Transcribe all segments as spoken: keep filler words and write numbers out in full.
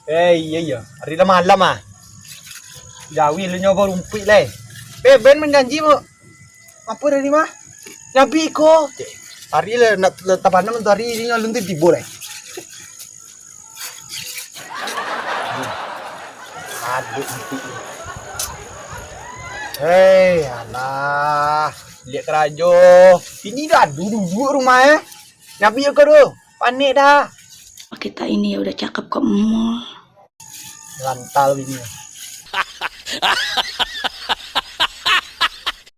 Eh, iyo, iyo. Ari lah malam ah. Jawi lu nyoba rumpuik lai. Eh, Ben manjanji, Bu. Apo tadi mah? Nyabik ko. Cek. Ari lah nak tapanam tu ari ni alun tu tibo lai. Aduh, rumpuik ni. Hei, alah. Liek karajo. Ini dah adu duduak rumah eh. Nyabik ko tu. Panik dah. Kita ini ya udah cakep kok mall. Lantal bini.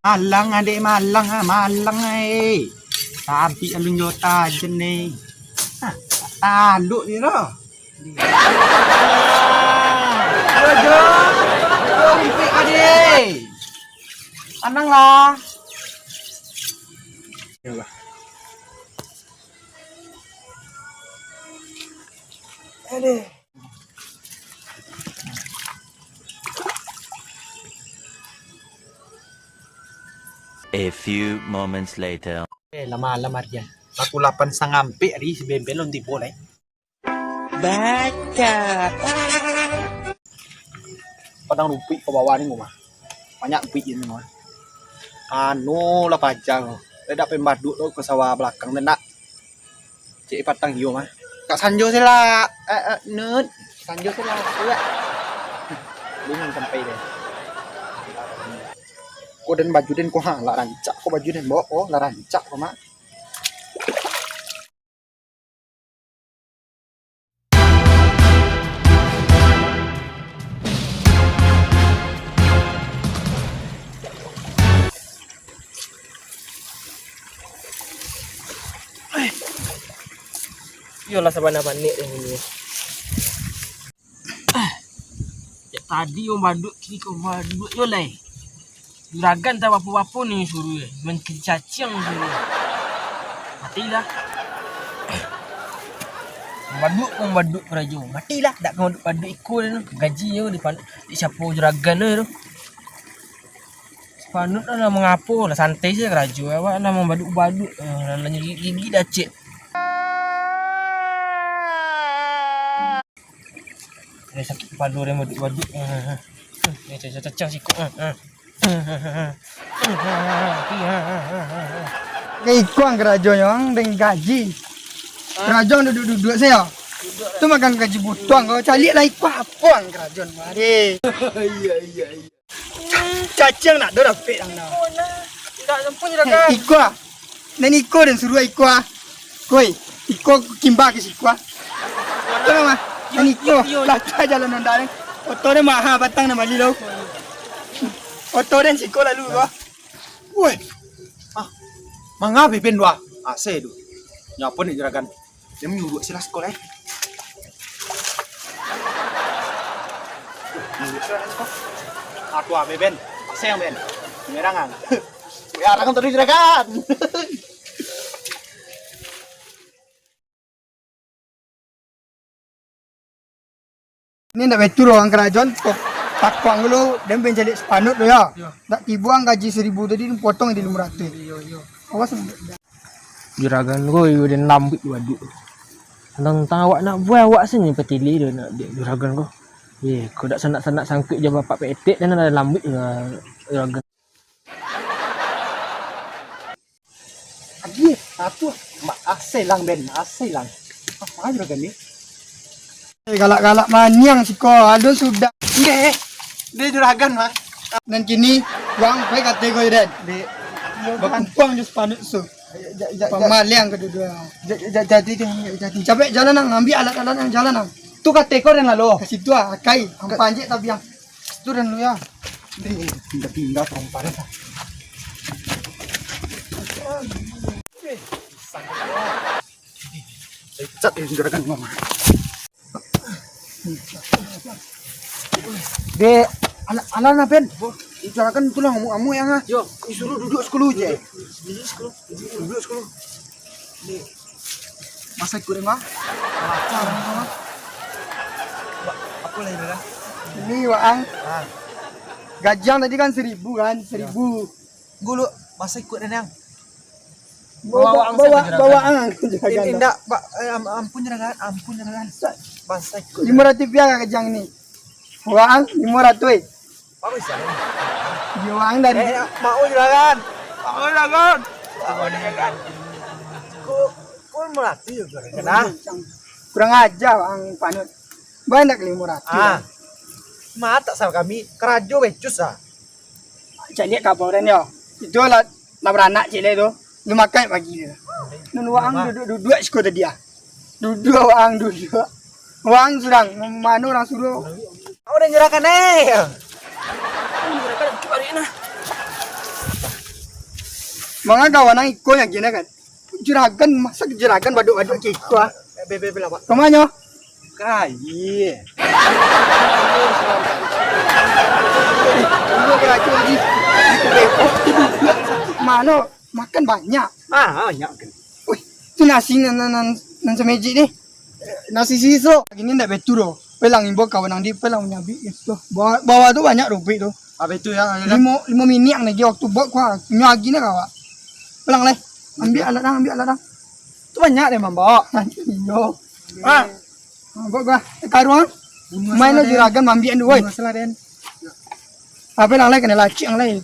Malang adek malang ah, malang ai. Tapi alun jo tajen ni. Ah, taluk ni lah. Aduh, aduh, ripik adek. Tenang lah. Aduh. A few moments later. Eh, lama-lama Rian. Pukul lapan sangampek ari si Ben-Ben lun tibo lai. Baca. Padang rumpuik ka bawah ni mah. Banyak rumpuik di siko mah. Anu lah paja ko. Dak pembaduk tu ka sawah balakang tu nak. Cek patang iyo mah. Kak sanjo se lah. Eh, eh, Nut. Sanjo se lah. Suak. Bingung sampai deh. Ko den baju den ko ha, lah rancak ko baju den bawa ko, lah rancak ko mak. Iyolah sabana panik deh ini. Jak tadi wong baduk, kini ko baduk yo lai. Juragan tak bapo-bapo ni suruah, main caciang suruah. Matilah. Baduk wong baduk karajo. Matilah, dak ka baduk-baduk iko tu. Gaji yo di pan-, di siapo juragan tu. Panut lah, lah mangapo lah, santai sajo karajo awak lah, mambaduk-baduk, eh, lah, lah gigi-gigi dacek. Eh, sakik kapalo deh baduk-baduk. Eh, eh, eh. Eh, cacang-cacang siko. Eh, eh. Ikuang karajonyo ang deng gaji. Karajo ang duduak-duduak sajo. Tu makan gaji butuang ko. Caliak lah ikuang apo ang karajo mari. Iya, iya, iya. Caciang nak do dapek ang nah. Indak ampun juragan. Iko ah. Nan iko den suruah iko ah. Koi, iko kimba ke siko ah. Tolong ah. Nan iko, lah jalan nan dah. Oto den maha batang nan bali lo. Oto den siko lalu ko. Woi. Ah. Manga pimpin dua. Ase tu. Nyapo ni juragan? Dia manyuruak sila sekolah eh. Manyuruak sila sekolah. Aku ambil Ben. Pasang Ben. Merang ang. Merang tadi juragan. Ini ndak betul urang karajo, kok takuang dulu, den ben caliak sapanut tu yo. Yo. Ndak tibo ang gaji saribu tadi, potong di limo ratuih. Iyo, iyo. Awas. Juragan ko iyo den lambuik baduk. Tantang awak nak buai, awak sini patili tu nak di juragan ko. Eh, ko dak sanak-sanak sangkuik jo bapak petek, dan ado lambuik juragan. Agiah, atuh. Mak, ah, selang, Ben, ah, selang. Apa juragan ni? Eh, galak-galak maniang siko, alun sudah. Ndeh, ndeh juragan, mah. Nan kini, wang, baik kata kau, Den. Dek. Bakumpang jo sapanut su. Ja-, ja-, ja-, Pamaliang kedua-dua. Ja-, ja-, jadi deh, jadi. Capek jalan, Ang. Ambil alat-alat yang jalan, Ang. Tu kata kau, Den, lalu. Ka situ, ah, akai. Ang panjek tabiang. Turun dulu ya. Tinggal-tinggal orang pada dah. Cat ya, juragan mama. Dek, anak, anak, Ben. Juragan tu lah, amu, amu yang ah. Yo, disuruh duduk sekulu je. Duduk sekulu. Duduk sekulu. Ni. Masa ikut, Mak? Macam, Mak. Ba-, apa lah ini lah? Ini, Waang. Ah. Gaji ang tadi kan seribu kan? Ya. Seribu. Gulu, masa ikut, Nang? Bawa, bawa, bawa, bawa ang, juragan. Indak, Pak. Eh, am-, ampun, juragan. Ampun, juragan. Bangsat. Limo ratuih piah ka kajang ni. Bawa ang, limo ratuih. Bagus, ya. Bawa ang dari. Eh, mau, juragan. Mau, juragan. Mau, juragan. Kok, kok limo ratuih, juragan? Nah. Kurang aja, ang panut. Banyak limo ratuih. Ah. Matak sama kami, karajo becus, ah. Caliak ka apo den yo. Itu lah, lah baranak ciek lai tu. Lah makan pagi tu. Nan waang duduak-duduak siko tadi ah. Duduak waang duduak. Waang surang, mano urang suruah. Awak dah nyerahkan eh. Manga kawan nang iko nyo gini kan. Juragan, masa juragan baduk-baduk cik iko ah. Be, be, be, lawak. Ka ma nyo? Kayi. Mano? Makan banyak. Ah, banyak makan. Wih, tu nasi nan, nan, nan, nan samejik ni. Eh, nasi sisok. Gini ndak betul doh. Pelang imbau kawan nang di pelang nyabik gitu. Bawah, bawah tu banyak rumpik tu. Apa itu ya? Limo, limo minik lagi waktu buat kuah. Nyo agi ni kawa. Pelang leh. Ambil alat dah, ambil alat dah. Tu banyak deh mambok. Iyo. Ah. Mambok kuah. Eh, karuang. Main lah juragan mambiak tu, woi. Masalah den. Apa lang lai kena lacik ang lai.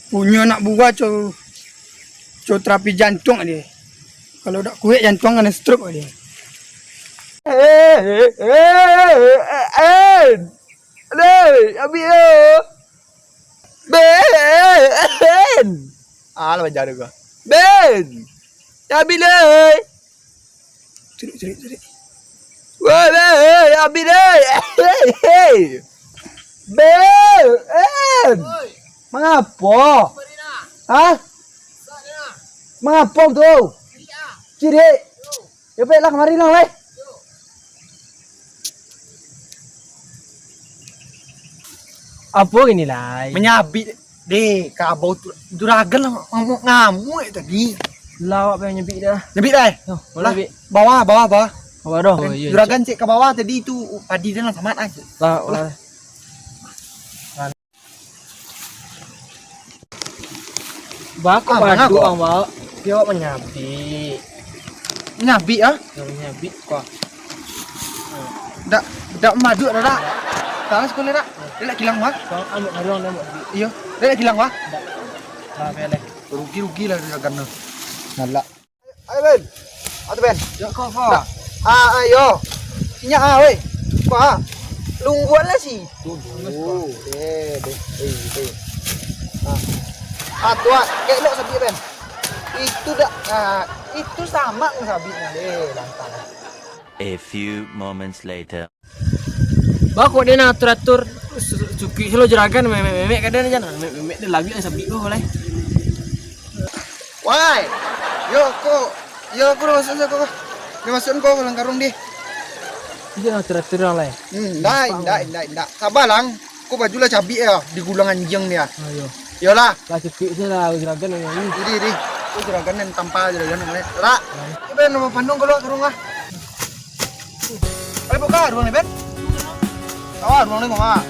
Punyo anak buah co, co terapi jantung dia. Kalau dak kuek jantung kena stroke dia. Eh, eh, eh, eh, eh. Deh, abi yo. Ben. Alah, bajalan gua. Ben. Abi deh. Curi, curi, curi. Woi, woi, woi, abi deh. Hei, hei. Be, en. Mangapo? Hah? Mangapo tu? Ciri. Yo, pek lah kamari lah, weh. Apo kini lai? Manyabik deh, kabau tu, juragan lah ngamuk-ngamuk tadi. Lah, awak payah nyabik dah. Nyabik dah, eh? Yo, lah, nyabik. Bawah, bawah, bawah. Bawah dah. Oh, iyo, juragan cek ka bawah tadi tu, padi dia lah samat ah. Lah, lah. Bako badu ang, Bak. Yo, manyabik. Manyabik ah? Yo, manyabik kok. Dak, dak madu dah, dak. Talas kau dak? Dia nak kilang, Bak. Kau ambil karung dia, Bak. Iyo, dia nak kilang, Bak. Dak. Lah, biar deh. Rugi-rugi lah dia kan. Nalak. Ayo, Ben. Atu, Ben. Yo, kau, kau. Dak. Ah, ayo. Sinyak ah, weh. Kau ah. Lungguan lah si. Tuh, tuh. Eh, deh. Eh, deh. Ah. Ah, tu ah. Kek lok sabik, Ben. Itu dak. Ah, itu samak sabik nah. Eh, lantang. A few moments later. Bako dia nah atur-atur, su-, suki selo juragan, memek-memek kadang jan. Memek-memek dia lagi sabik ko lai. Wai. Yo ko, yo ko masuk ko. Dia masuk ko dalam karung dia. Dia nah atur-atur lai. Hmm, ndak, ndak, ndak, ndak. Sabar lang. Ko baju lah cabik ya, digulang anjing dia. Ayo. Yolah. Lah cekik se lah juragan ni. Iri, iri. Ko juragan nan tampa juragan ni. Lah. Ibe nama pandung kalau karung ah. Ayo buka ruang ni, Ben. Kawa ruang ni, Mama.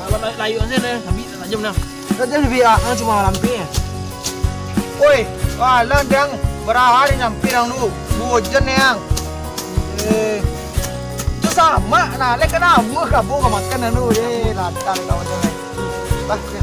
Kalau layu aja deh, kami tajam dah. Tajam lebih ah, cuma lampi. Oi, alah dang, berahari nyampi dang lu. Bojen yang. Eh. Tu sama nah, lek kena amuah kabu ka makan anu, eh, lantar kawan tu. Lah, ya.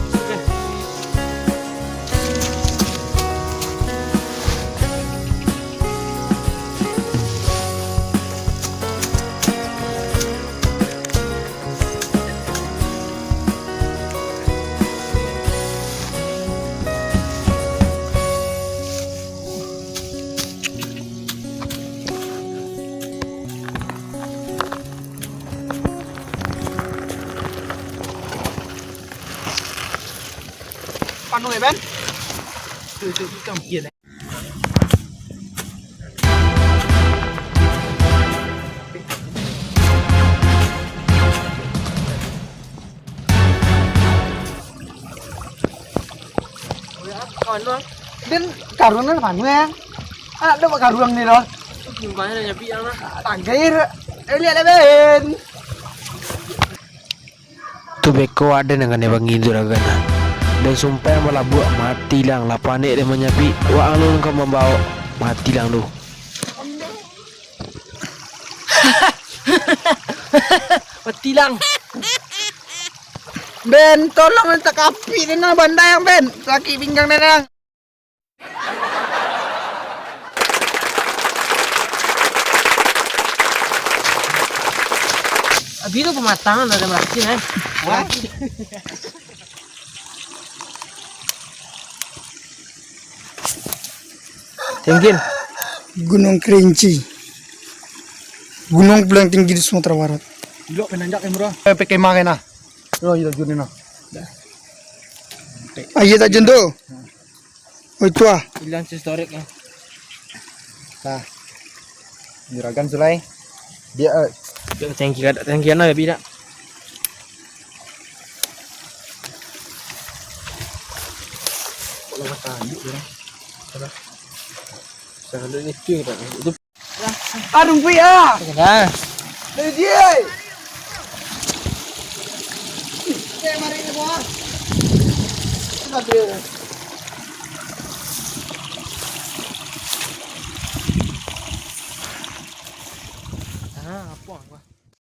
Panuh ya, Ben? Itu, itu, itu yang bikin, eh. Kawan lu, ah. Den, karuang lah panuh ya. Anak tu buat karuang ni loh. Gimana nak nyapi yang lah? Tanggair. Eh, lihat lah, Ben. Beko aden nan kanai bangi juragan. Den sumpah nan balabuak, mati lang, lah panek den manyabik, waang lu nan ka mambawok, mati lang lu. Mati lang. Ben, tolong, den takapik den, bandai ang, Ben. Sakik pinggang den ang. Abih tu pamatangan lah, den maracin, eh. Wah. Tinggi. Gunung Kerinci. Gunung paling tinggi di Sumatera Barat. Ilok penanjak yang murah. Eh, pakai makan nah. Lo, ilok juni nah. Ayo tak jun tu. Oh, itu ah. Hilang si storage-nya. Nah. Juragan Sulai. Dia, eh, Thank you, thank you, no, ya, bida. Kok lama kayu, ya? Salah. Salah ni, cuy, Pak. Itu Aduh, bui, ah. Dah. Dah, dia. Eh, mari ni, Bang. Sudah, dia.